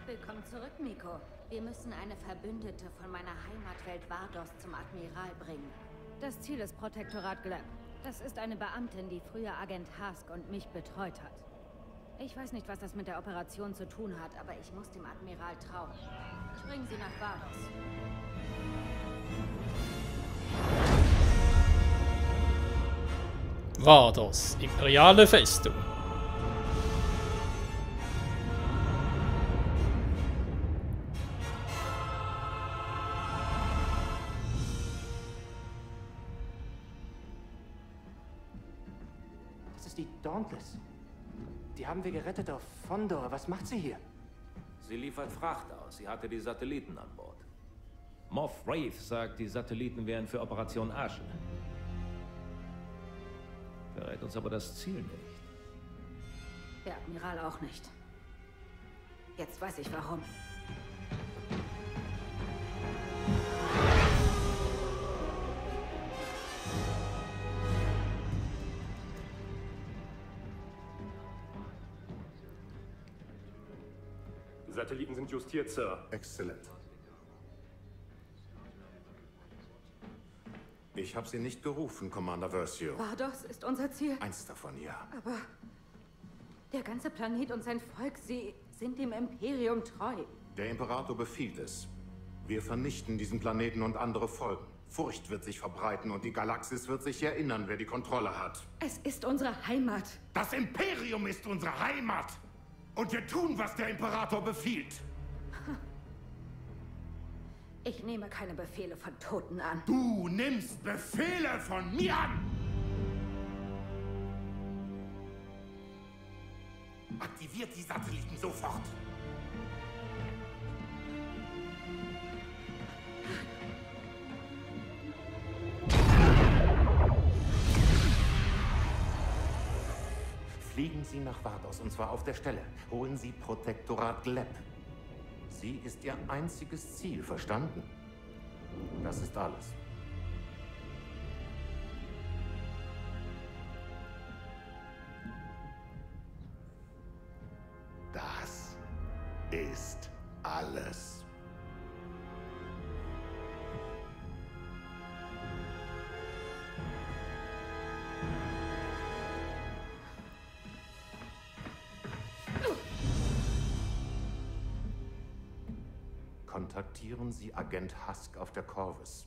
Willkommen zurück, Miko. Wir müssen eine Verbündete von meiner Heimatwelt Vardos zum Admiral bringen. Das Ziel ist Protektorat Gleb. Das ist eine Beamtin, die früher Agent Hask und mich betreut hat. Ich weiß nicht, was das mit der Operation zu tun hat, aber ich muss dem Admiral trauen. Bringen Sie nach Vardos. Vardos, imperiale Festung. Das ist die Dauntless. Die haben wir gerettet auf Fondor. Was macht sie hier? Sie liefert Fracht aus. Sie hatte die Satelliten an Bord. Moff Wraith sagt, die Satelliten wären für Operation Asche. Verrät uns aber das Ziel nicht. Der Admiral auch nicht. Jetzt weiß ich warum. Die Satelliten sind justiert, Sir. Exzellent. Ich habe Sie nicht gerufen, Commander Versio. Vardos ist unser Ziel. Eins davon, ja. Aber der ganze Planet und sein Volk, sie sind dem Imperium treu. Der Imperator befiehlt es. Wir vernichten diesen Planeten und andere Folgen. Furcht wird sich verbreiten und die Galaxis wird sich erinnern, wer die Kontrolle hat. Es ist unsere Heimat. Das Imperium ist unsere Heimat! Und wir tun, was der Imperator befiehlt. Ich nehme keine Befehle von Toten an. Du nimmst Befehle von mir an! Aktiviert die Satelliten sofort! Fliegen Sie nach Vardos, und zwar auf der Stelle. Holen Sie Protektorat Gleb. Sie ist Ihr einziges Ziel, verstanden? Das ist alles. Das ist alles. Kontaktieren Sie Agent Hask auf der Corvus.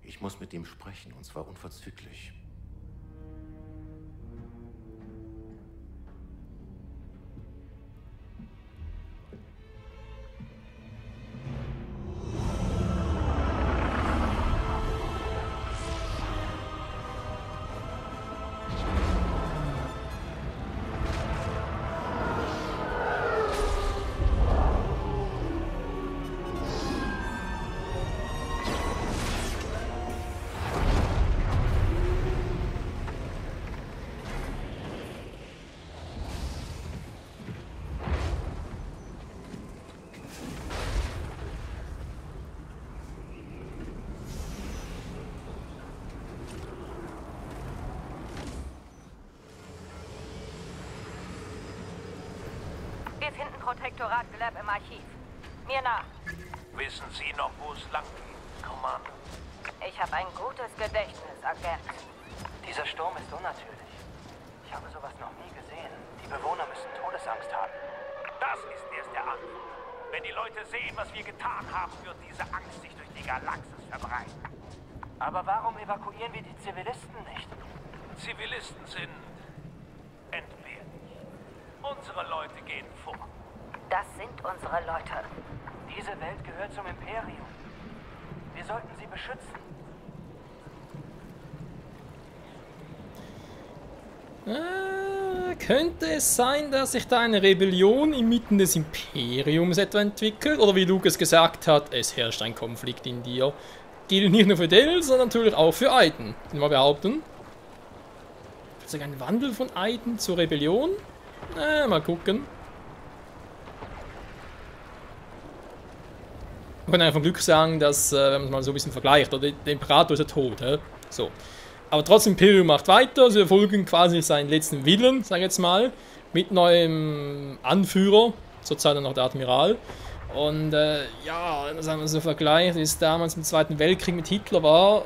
Ich muss mit ihm sprechen, und zwar unverzüglich. Wir finden Protektorat Gleb im Archiv. Mir nach. Wissen Sie noch, wo es lang geht, Commander? Ich habe ein gutes Gedächtnis, Agent. Dieser Sturm ist unnatürlich. Ich habe sowas noch nie gesehen. Die Bewohner müssen Todesangst haben. Das ist erst der Anfang. Wenn die Leute sehen, was wir getan haben, wird diese Angst sich durch die Galaxis verbreiten. Aber warum evakuieren wir die Zivilisten nicht? Zivilisten sind entbehrlich. Unsere Leute gehen vor. Das sind unsere Leute. Diese Welt gehört zum Imperium. Wir sollten sie beschützen. Könnte es sein, dass sich da eine Rebellion inmitten des Imperiums etwa entwickelt? Oder wie Lucas gesagt hat, es herrscht ein Konflikt in dir. Gilt nicht nur für Dell, sondern natürlich auch für Aiden. Können wir behaupten. Also ein Wandel von Aiden zur Rebellion? Mal gucken. Man kann einfach Glück sagen, dass, wenn man es mal so ein bisschen vergleicht, oder der Imperator ist ja tot, hä? So. Aber trotzdem, Imperium macht weiter, sie verfolgen quasi seinen letzten Willen, sag ich jetzt mal, mit neuem Anführer, zurzeit noch der Admiral. Und ja, sagen wir so vergleicht, wie es damals im Zweiten Weltkrieg mit Hitler war,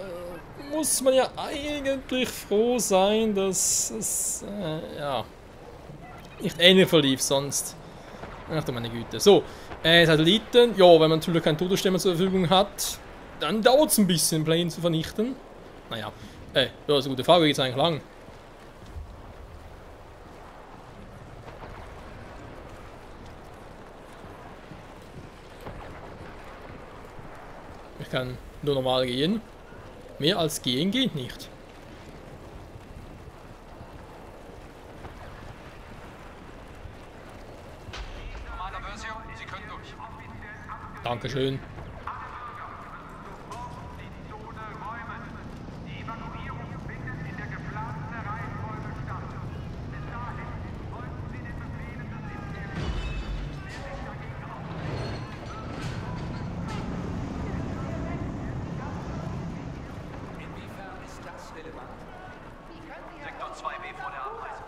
muss man ja eigentlich froh sein, dass es ja nicht ähnlich verlief sonst. Ach du meine Güte. So, Satelliten, ja, wenn man natürlich keinen Todesstürmer zur Verfügung hat, dann dauert es ein bisschen, Plane zu vernichten. Naja, ja, das ist eine gute Frage, wie geht es eigentlich lang? Ich kann nur normal gehen. Mehr als gehen geht nicht. Dankeschön. Sektor 2B vor der Abreise.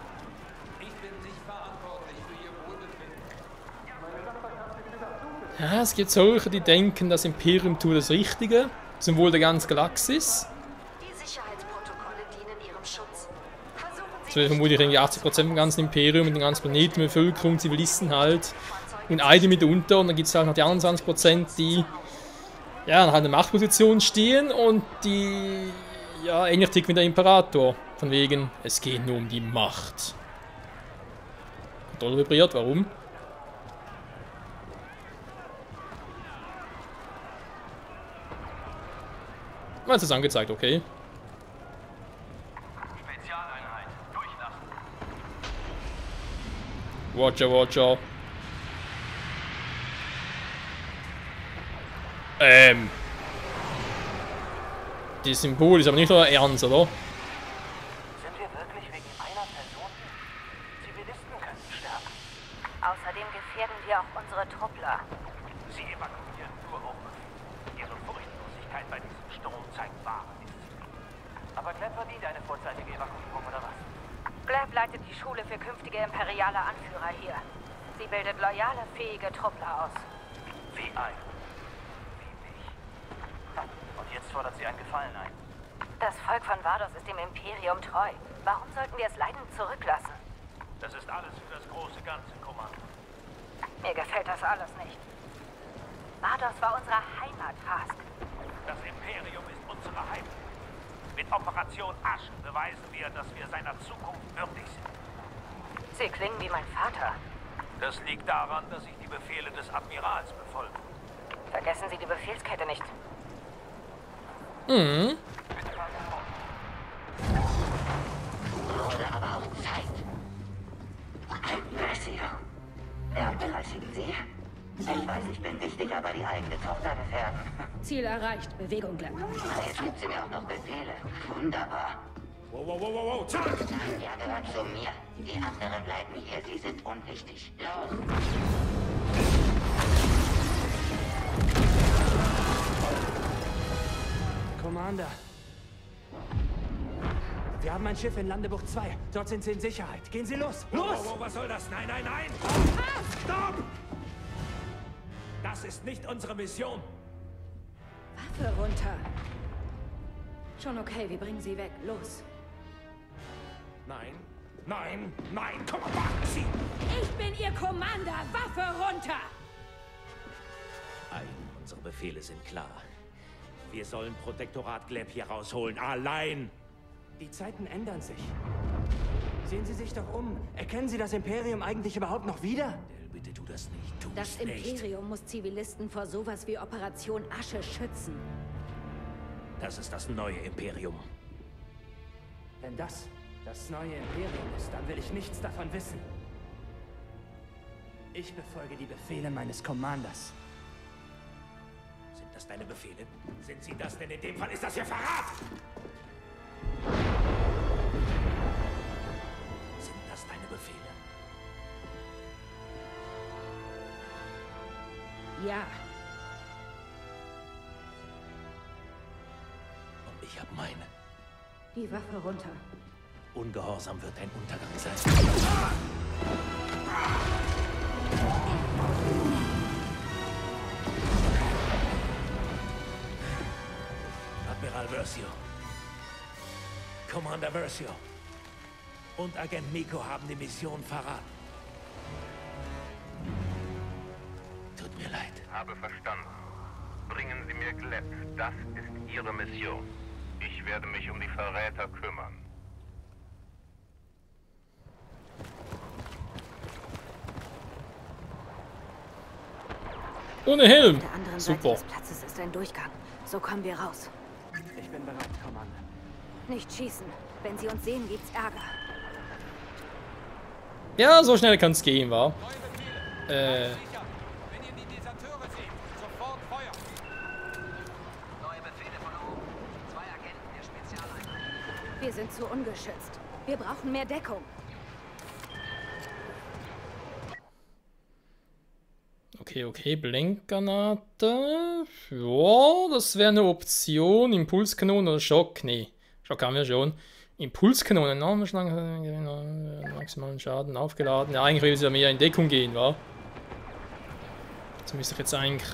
Ich bin nicht verantwortlich für Ihr Wohlbefinden. Ja, es gibt solche, die denken, das Imperium tut das Richtige, zum Wohl der ganzen Galaxis. Die Sicherheitsprotokolle dienen ihrem Schutz. Das wäre vermutlich irgendwie 80% vom ganzen Imperium, mit den ganzen Planeten, Bevölkerung, Zivilisten halt. Und eine mitunter, und dann gibt es halt noch die anderen 20%, die ja, halt in der Machtposition stehen und die ja ähnlich ticken wie der Imperator. Von wegen, es geht nur um die Macht. Kontrolle vibriert, warum? Mal ist es angezeigt, okay. Spezialeinheit, durchlassen. Roger, Roger. Die Symbol ist aber nicht euer Ernst, oder? Sind wir wirklich wegen einer Person? Zivilisten könnten sterben. Außerdem gefährden wir auch unsere Truppler. Sie evakuieren nur Hochbefehl. Ihre Furchtlosigkeit bei diesem Sturm zeigt wahre Disziplin. Aber Gleb verdient eine vorzeitige Evakuierung, oder was? Gleb leitet die Schule für künftige imperiale Anführer hier. Sie bildet loyale, fähige Truppler aus. Wie ein. Wie mich. Und jetzt fordert sie einen Gefallen ein. Das Volk von Vados ist dem Imperium treu. Warum sollten wir es leiden zurücklassen? Das ist alles für das große Ganze, Kommando. Mir gefällt das alles nicht. Vados war unsere Heimat, Hask. Das Imperium ist unsere Heimat. Mit Operation Asche beweisen wir, dass wir seiner Zukunft würdig sind. Sie klingen wie mein Vater. Das liegt daran, dass ich die Befehle des Admirals befolge. Vergessen Sie die Befehlskette nicht. Mhm. Wurde aber auch Zeit. Altenversio. Beabsichtigen Sie? Ich weiß, ich bin wichtig, aber die eigene Tochter gefährden. Ziel erreicht. Bewegung, Gleb. Jetzt gibt sie mir auch noch Befehle. Wunderbar. Wow, zurück! Ja, gehört zu mir. Die anderen bleiben hier, sie sind unwichtig. Los! Commander. Wir haben ein Schiff in Landebucht 2. Dort sind Sie in Sicherheit. Gehen Sie los! Los! Was soll das? Nein! Stopp! Das ist nicht unsere Mission. Waffe runter. Schon okay, wir bringen sie weg. Los. Nein! Komm mal, warten Sie! Ich bin Ihr Commander. Waffe runter! Unsere Befehle sind klar. Wir sollen Protektorat Gleb hier rausholen. Allein! Die Zeiten ändern sich. Sehen Sie sich doch um. Erkennen Sie das Imperium eigentlich überhaupt noch wieder? Bitte tu das nicht. Tu Das es nicht. Imperium muss Zivilisten vor sowas wie Operation Asche schützen. Das ist das neue Imperium. Wenn das neue Imperium ist, dann will ich nichts davon wissen. Ich befolge die Befehle meines Commanders. Sind das deine Befehle? Sind sie das? Denn in dem Fall ist das ja Verrat! Sind das deine Befehle? Ja. Und ich habe meine. Die Waffe runter. Ungehorsam wird ein Untergang sein. Commander Versio und Agent Miko haben die Mission verraten. Tut mir leid. Habe verstanden. Bringen Sie mir Gleb. Das ist Ihre Mission. Ich werde mich um die Verräter kümmern. Ohne Helm. Auf der anderen Super. Seite des Platzes ist ein Durchgang. So kommen wir raus. Ich bin bereit, Commander. Nicht schießen. Wenn sie uns sehen, gibt's Ärger. Ja, so schnell kann es gehen, wa? Wenn ihr die Deserteure seht, sofort Feuer! Neue Befehle von oben. 2 Agenten der Spezialeinheit. Wir sind zu ungeschützt. Wir brauchen mehr Deckung. Okay, Blendgranate. Ja, das wäre eine Option. Impulskanone oder Schock? Nee, Schock haben wir schon. Impulskanone, maximalen Schaden aufgeladen. Ja, eigentlich will es ja mehr in Deckung gehen, wa? Das müsste ich jetzt eigentlich...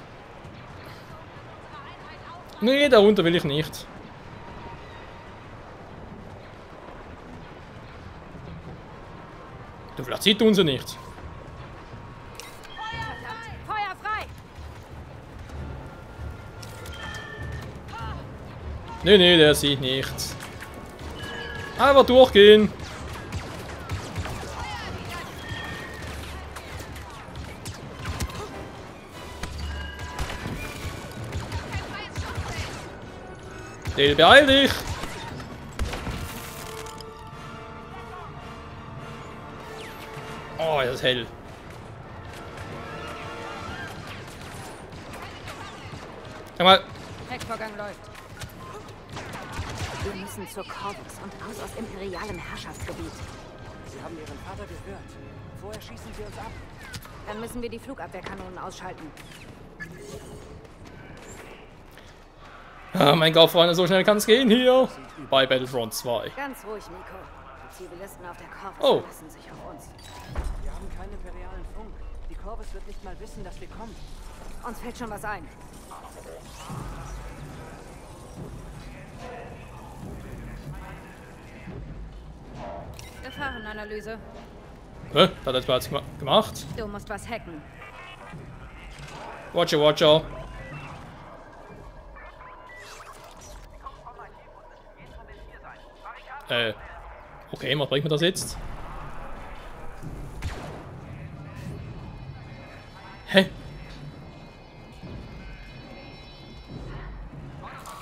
Nee, darunter will ich nicht. Du, vielleicht sieht uns ja nicht. Feuer frei! Nee, der sieht nichts. Einfach durchgehen. Dale, beeil dich! Oh, das ist hell. Sag mal. Heckvorgang läuft. Wir müssen zur Corvus und raus aus imperialem Herrschaftsgebiet. Sie haben Ihren Vater gehört. Vorher schießen Sie uns ab. Dann müssen wir die Flugabwehrkanonen ausschalten. Ah, mein Gott, Freunde, so schnell kann es gehen hier. Bei Battlefront 2. Ganz ruhig, Miko. Die Zivilisten auf der Corvus verlassen sich auf uns. Wir haben keinen imperialen Funk. Die Corvus wird nicht mal wissen, dass wir kommen. Uns fällt schon was ein. Gefahrenanalyse. Das hat er bereits gemacht. Du musst was hacken. Watcher. Okay, was bringt mir das jetzt? Hä?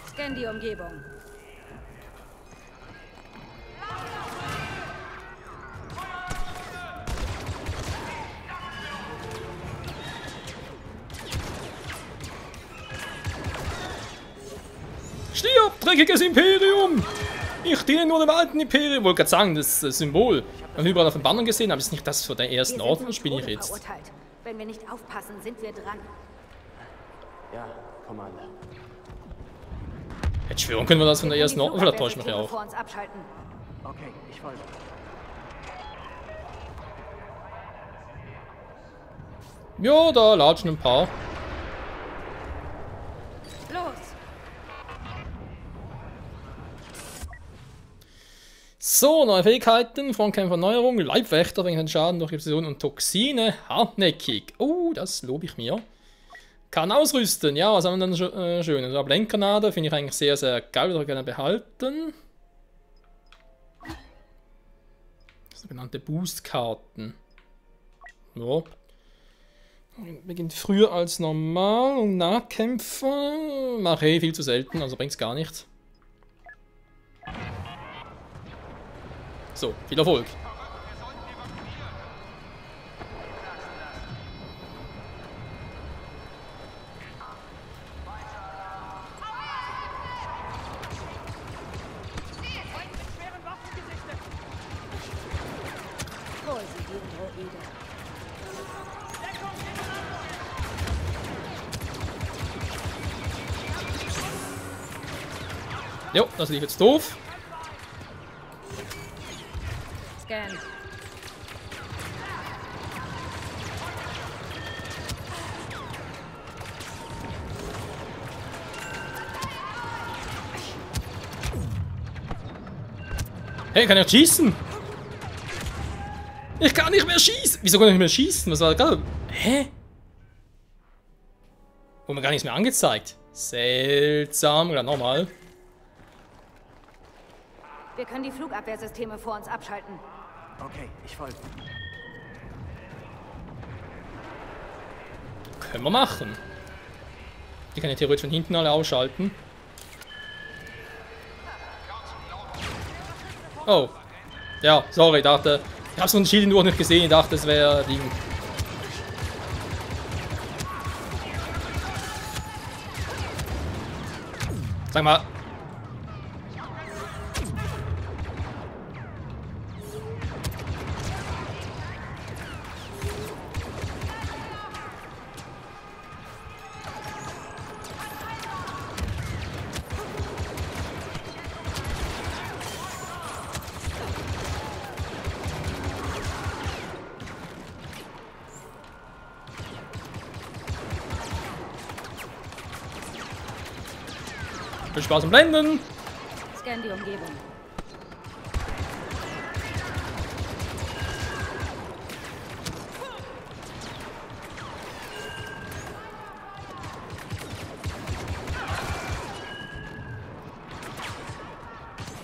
Scan die Umgebung. Stirb, dreckiges Imperium! Ich diene nur dem alten Imperium. Wollte gerade sagen, das Symbol. Ich habe überall auf den Bannern gesehen, aber ist nicht das von der ersten Ort? Was bin ich jetzt? Verurteilt. Wenn wir nicht aufpassen, sind wir dran. Ja, Commander. Hätte schwören können wir das von der ersten Ort. Vielleicht täuscht mich ja auch. Vor uns abschalten. Okay, ich folge. Ja, da latschen ein paar. Los! So, neue Fähigkeiten, Frontkämpfer-Neuerung, Leibwächter wegen Schaden durch Explosionen und Toxine, hartnäckig. Oh, das lobe ich mir. Kann ausrüsten, ja, was haben wir dann schön? Also Blendgranate finde ich eigentlich sehr, sehr geil, würde ich gerne behalten. Sogenannte Boostkarten. Ja. Beginnt früher als normal und Nahkämpfer mache ich viel zu selten, also bringt es gar nichts. So, viel Erfolg. Wo sind die Droide? Jo, das lief jetzt doof. Scan. Hey, kann ich schießen? Ich kann nicht mehr schießen. Wieso kann ich nicht mehr schießen? Was war da gerade? Hä? Wurde mir gar nichts mehr angezeigt. Seltsam. Oder nochmal. Wir können die Flugabwehrsysteme vor uns abschalten. Okay, ich folge. Können wir machen. Die kann ich theoretisch von hinten alle ausschalten. Oh. Ja, sorry, ich dachte... Ich habe so ein Schild nur nicht gesehen, ich dachte, es wäre Ding. Sag mal. Viel Spaß im Blenden. Scan die Umgebung.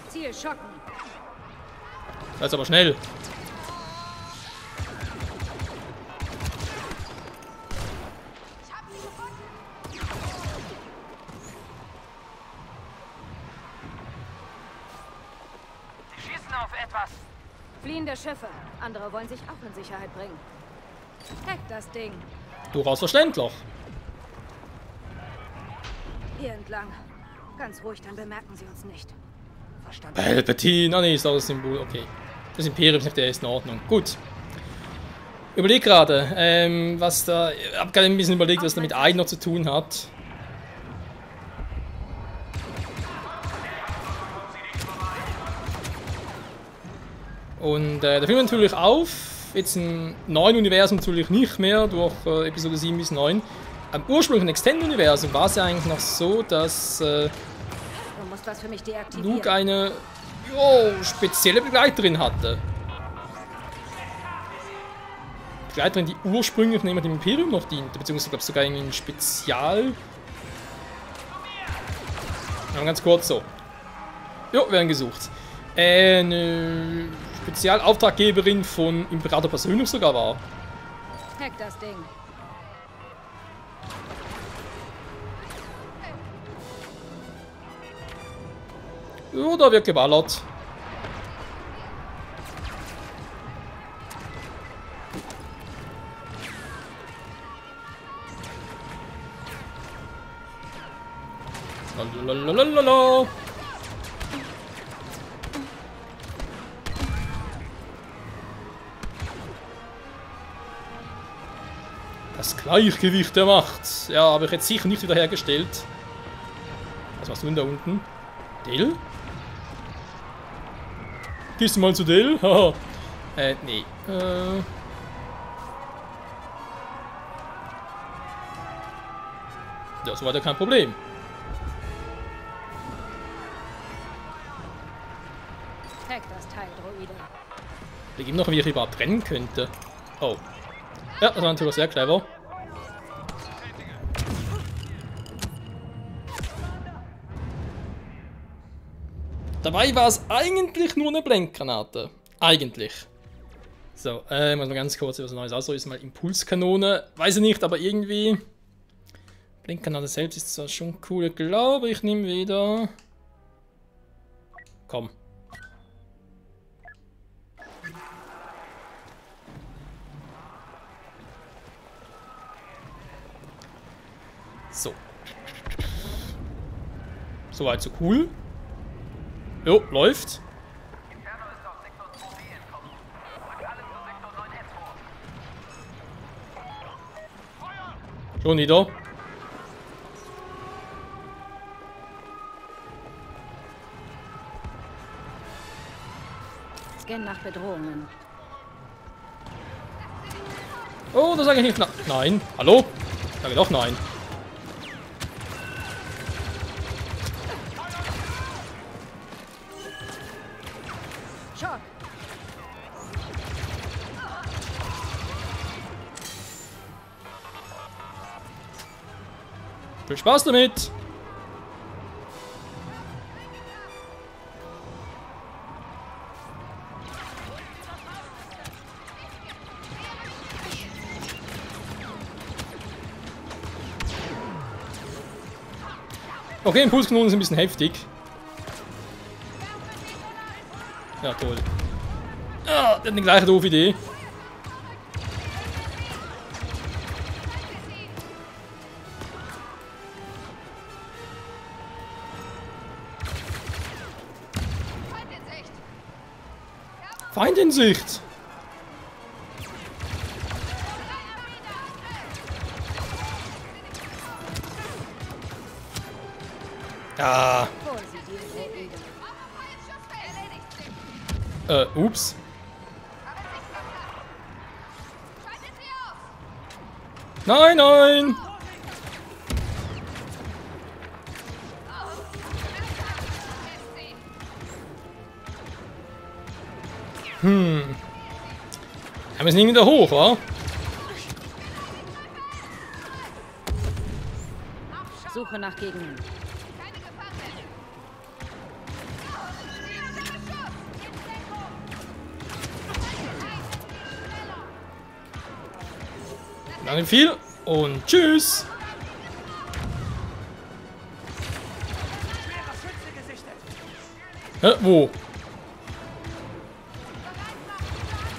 Ziel schocken. Das ist aber schnell. Fliehende Schiffe. Andere wollen sich auch in Sicherheit bringen. Hack das Ding. Durchaus verständlich. Hier entlang. Ganz ruhig, dann bemerken sie uns nicht. Verstanden. Palpatine. Ah, nee, ist auch das Symbol. Okay. Das Imperium ist nicht der ist in Ordnung. Gut. Überleg gerade, was da. Ich hab gerade ein bisschen überlegt, was da mit Aiden noch zu tun hat. Und da finden wir natürlich auf, jetzt im neuen Universum natürlich nicht mehr, durch Episode 7 bis 9. Am ursprünglichen Extend-Universum war es ja eigentlich noch so, dass Du musst was für mich deaktivieren. Luke eine spezielle Begleiterin hatte. Begleiterin, die ursprünglich neben dem Imperium noch diente, beziehungsweise glaube sogar irgendwie ein Spezial. Ja, ganz kurz so. Jo, werden gesucht. Eine Spezialauftraggeberin von Imperator persönlich sogar war. Hack das Ding. Ja, da wird geballert. Lalalala. Das Gleichgewicht der Macht. Ja, habe ich jetzt sicher nicht wiederhergestellt. Was machst du denn da unten? Dell? Gehst du mal zu Dell? Haha. Nee. Ja, so war ja kein Problem. Hack das Teil, Droide. Ich gebe noch, wie ich überhaupt rennen könnte. Oh. Ja, das war natürlich sehr clever. Dabei war es eigentlich nur eine Blendgranate. Eigentlich. So, muss man ganz kurz was Neues ausrüsten. Mal Impulskanone. Weiß ich nicht, aber irgendwie... Blendgranate selbst ist zwar schon cool. Ich glaube, ich nehme wieder... Komm. So. Soweit so cool. Jo, läuft. Schon wieder. Scan nach Bedrohungen. Oh, da sage ich nicht nein. Hallo? Ich sage doch nein. Viel Spaß damit! Okay, Impulskanonen sind ein bisschen heftig. Ja, toll. Ah, der hat die gleiche doofe Idee. Feind in Sicht! Ah. Ups. Nein, nein! Ja, wir sind irgendwie da hoch, wa? Suche nach Gegnern. Danke viel und tschüss! Wo?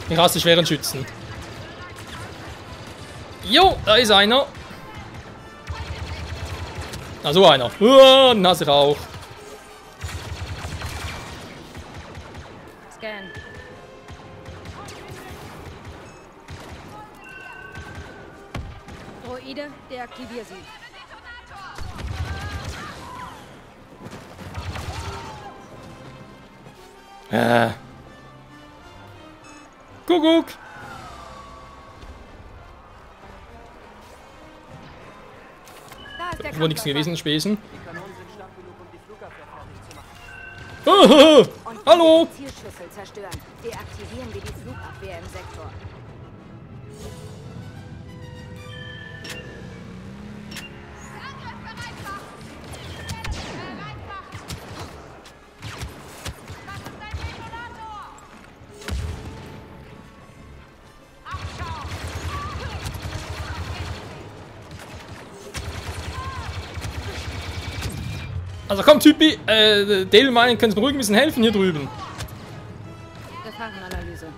Ich hasse die schweren Schützen. Jo, da ist einer. Ah, so einer. Den hasse ich auch. Scan. Droide, deaktivier sie. Kuckuck. Da ist der Wo nichts gewesen, Spesen. Die Kanonen sind stark genug, um die Flugabwehr fertig zu machen. Und Hallo! die Zielschlüssel zerstören. Deaktivieren wir die Flugabwehr im Sektor. Also komm, Typi, Dale meinen, können Sie mir ruhig ein bisschen helfen hier drüben. Gefahrenanalyse.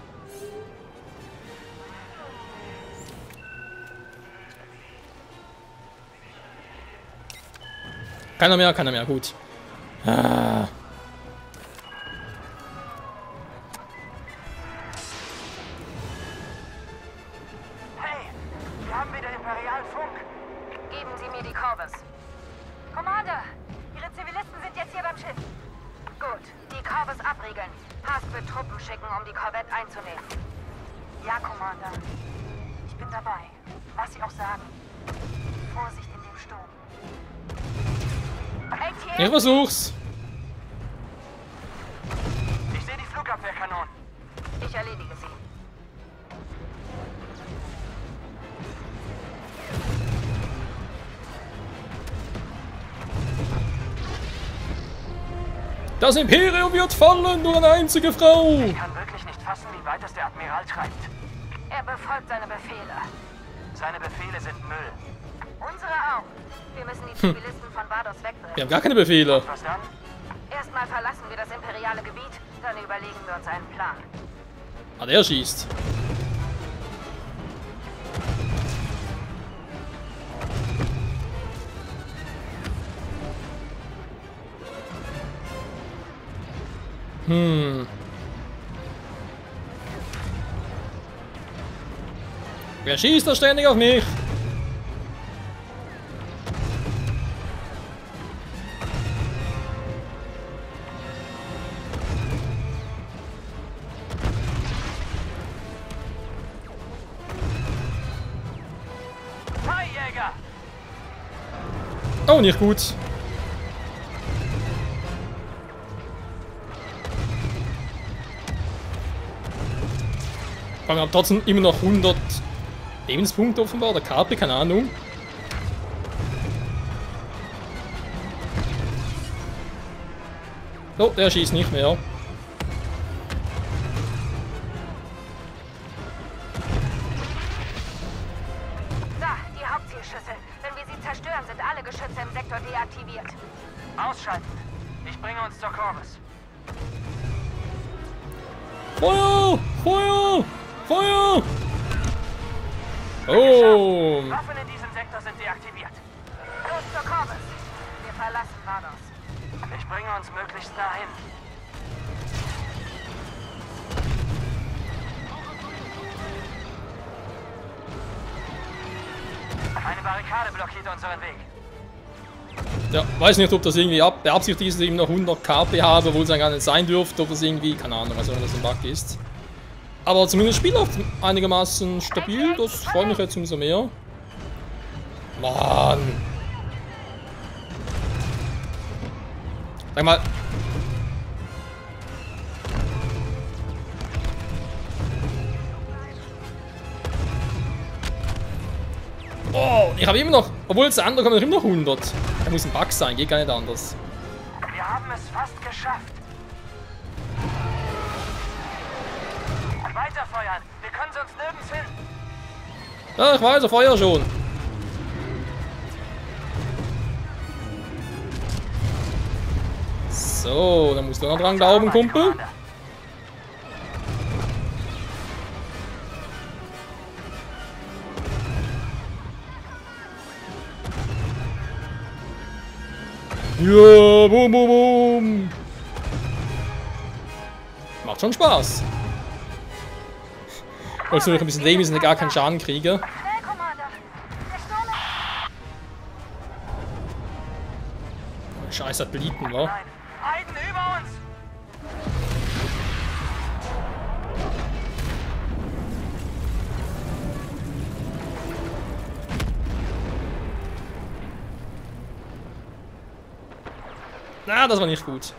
Keiner mehr, gut. Ah. Hey, wir haben wieder Imperialfunk. Geben Sie mir die Corvus. Commander, Ihre Zivilisten sind jetzt hier beim Schiff. Gut, die Corvus abriegeln. Hask wird Truppen schicken, um die Korvette einzunehmen. Ja, Commander. Ich bin dabei. Was Sie auch sagen. Vorsicht in dem Sturm. Ich versuch's. Ich sehe die Flugabwehrkanonen. Ich erledige sie. Das Imperium wird fallen, nur eine einzige Frau. Ich kann wirklich nicht fassen, wie weit es der Admiral treibt. Er befolgt seine Befehle. Seine Befehle sind Müll. Unsere auch. Wir müssen die Zivilisten von Vados wegbringen. Wir haben gar keine Befehle. Was dann? Erstmal verlassen wir das imperiale Gebiet, dann überlegen wir uns einen Plan. Ah, der schießt. Wer schießt da ständig auf mich? Jäger! Oh, nicht gut. Wir haben trotzdem immer noch 100 Lebenspunkte offenbar, oder KP, keine Ahnung. Oh, der schießt nicht mehr. Da, die Hauptzielschüssel. Wenn wir sie zerstören, sind alle Geschütze im Sektor deaktiviert. Ausschalten. Ich bringe uns zur Corvus. Feuer! Feuer! Feuer! Oh! Waffen in diesem Sektor sind deaktiviert. Los zur Corvus. Wir verlassen Vados. Ich bringe uns möglichst nah hin. Eine Barrikade blockiert unseren Weg. Ja, weiß nicht, ob das irgendwie beabsichtigt ist, eben noch 100 KP hat, obwohl es dann gar nicht sein dürfte, ob das irgendwie, keine Ahnung, was auch immer das ein Bug ist. Aber zumindest spielhaft einigermaßen stabil, das freut mich jetzt umso mehr. Mann! Sag mal. Oh, ich habe immer noch, obwohl es der andere kommt, noch immer noch 100. Da muss ein Bug sein, geht gar nicht anders. Wir haben es fast geschafft. Weiterfeuern. Wir können sonst nirgends hin. Ja, ich weiß, Feuer schon. So, dann musst du noch dran glauben, Kumpel. Ja, boom, boom, boom. Macht schon Spaß. Obwohl es ein bisschen lame ist und ich gar keinen Schaden kriege. Scheiß Satelliten, wa? Aiden über uns! Na, das war nicht gut.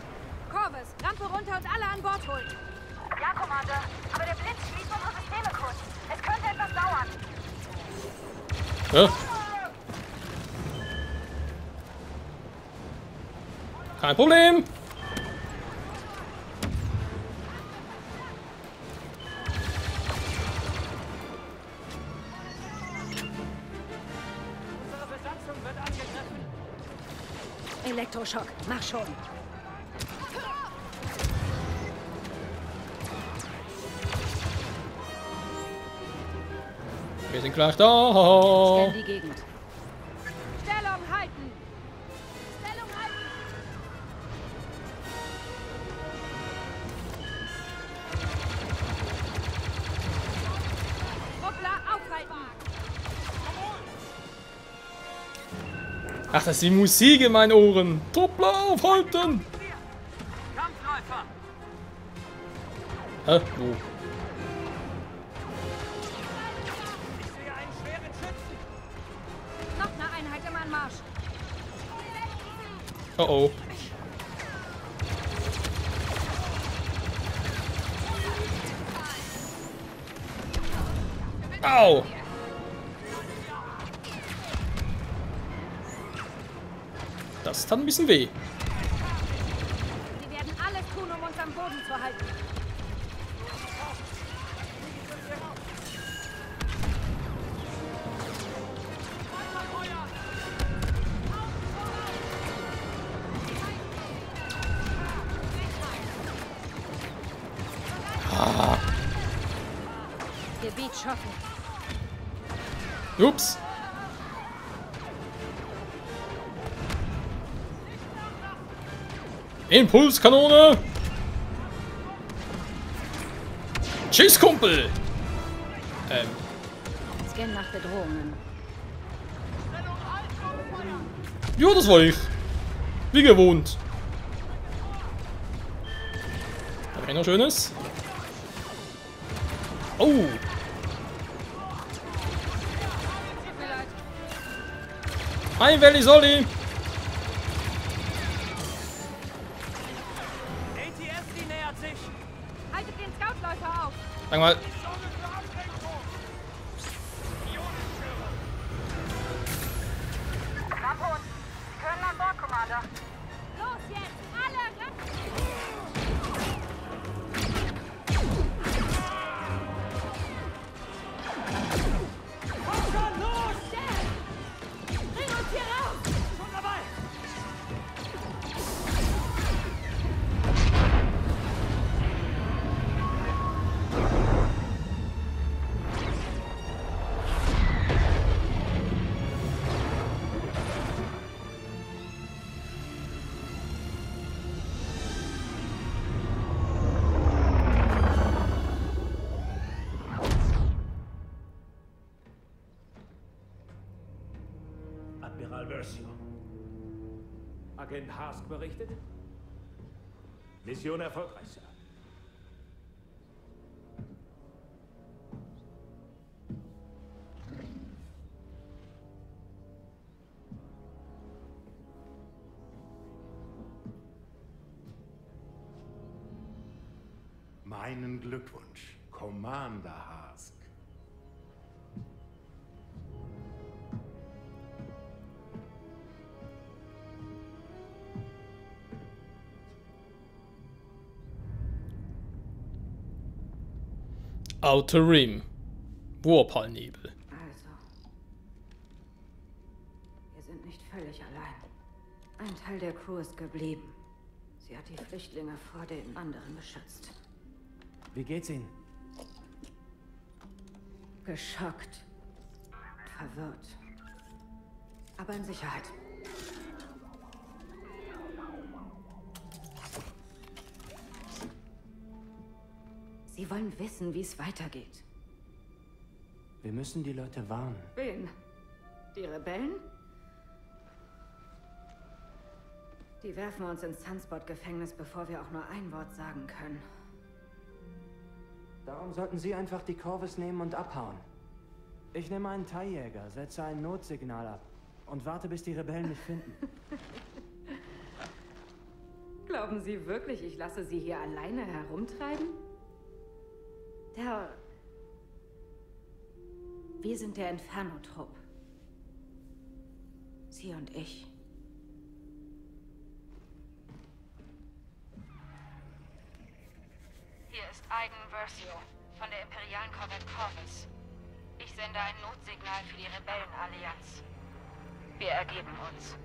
Corvus, Rampe runter und alle an Bord holen. Ja, Commander. Aber der Blitz schließt unsere Systeme kurz. Es könnte etwas dauern. Ja. Kein Problem. Unsere Besatzung wird angegriffen. Elektroschock, mach schon. Wir sind gleich da. Scan die Gegend. Stellung halten! Stellung halten! Truppler aufhalten! Ach, das ist die Musik in meinen Ohren. Truppler aufhalten. Kampfläufer! Hä? Wo? Ich sehe einen schweren Schützen. Noch eine Einheit im Anmarsch. Oh oh. Au! Das tat ein bisschen weh. Sie werden alles tun, um uns am Boden zu halten. Ah. Gebiet schocken. Ups. Impulskanone! Tschüss, Kumpel! Scan nach Bedrohungen. Ja, das war ich. Wie gewohnt. Hab ich noch Schönes? Oh! Tut mir leid. Hi, Valley Solly! ATST nähert sich. Haltet den Scoutläufer auf. Sag mal. Rampe unten. Sie können an Bord, Commander. Los jetzt, alle! Admiral Versio. Agent Hask berichtet? Mission erfolgreich, Sir. Meinen Glückwunsch, Commander Hask. Outer Rim. Warpal-Nebel. Also. Wir sind nicht völlig allein. Ein Teil der Crew ist geblieben. Sie hat die Flüchtlinge vor den anderen beschützt. Wie geht's Ihnen? Geschockt. Verwirrt. Aber in Sicherheit. Sie wollen wissen, wie es weitergeht. Wir müssen die Leute warnen. Wen? Die Rebellen? Die werfen uns ins Sunspot-Gefängnis, bevor wir auch nur ein Wort sagen können. Darum sollten Sie einfach die Corvus nehmen und abhauen. Ich nehme einen TIE-Jäger, setze ein Notsignal ab und warte, bis die Rebellen mich finden. Glauben Sie wirklich, ich lasse Sie hier alleine herumtreiben? Wir sind der Inferno-Trupp. Sie und ich. Hier ist Aiden Versio von der imperialen Korvette Corvus. Ich sende ein Notsignal für die Rebellenallianz. Wir ergeben uns.